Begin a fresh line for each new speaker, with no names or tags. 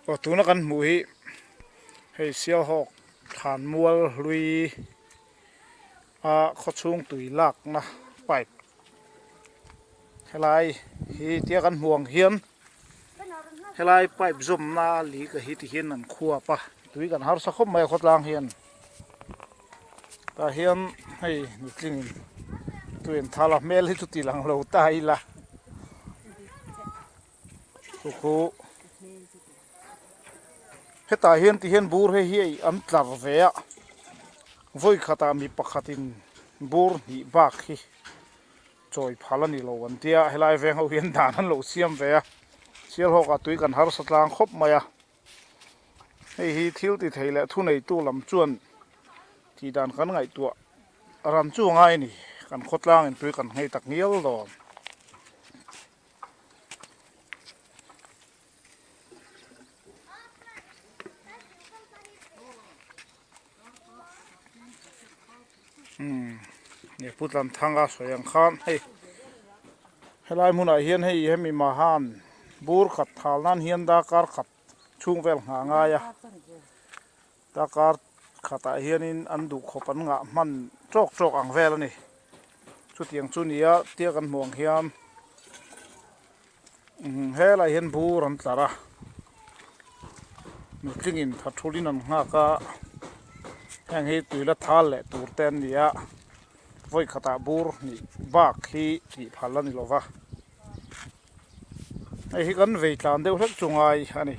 Aw tuna kan hmuh hi hei Sialhawk thlanmual hlui a khawchhung tui lakna pipe helai hi tia kan hmuh ang hian helai pipe zawmna lih ka hi ti hian an khuap a tui kan harsa khawp mai a khawtlang hian tah hian hei nutling in tui an thal a hmel hi chu ti lang lo ta ila chu khu hetah hian ti hian bur hei hi an tlar ve a vawi khatah mi pakhatin bur hnih bak hi chawi phal a ni lo an tia helai veng ho hian dan an lo siam ve a Sialhawk ah tui kan harsa tlang khawp mai a hei hi thil ti thei leh thuneitu lam chuan tih dan kan ngaihtuah ram chu a ngai a ni kan khawtlang in tui kan nghei tak ngial dawn. Umm he pu Tlanthanga sawi ang khan hei helai hmunah hian hei hemi mahan bur khat thal nan hian darkar khat chhung vel nghah a ngai a darkar khatah hianin an duh khawp an ngah hman tawk tawk ang vel a ni chutiang chu nia tia kan hmuh ang hian umm helaiah hian bur an tlar a nutlingin tha thulin an nghak a heng hi tui la thal leh tur te an ni a vawi khatah bur hnih bak hi tih phal a ni lo va hei hi kan vei tlan deuh hlek chu ngai a ni.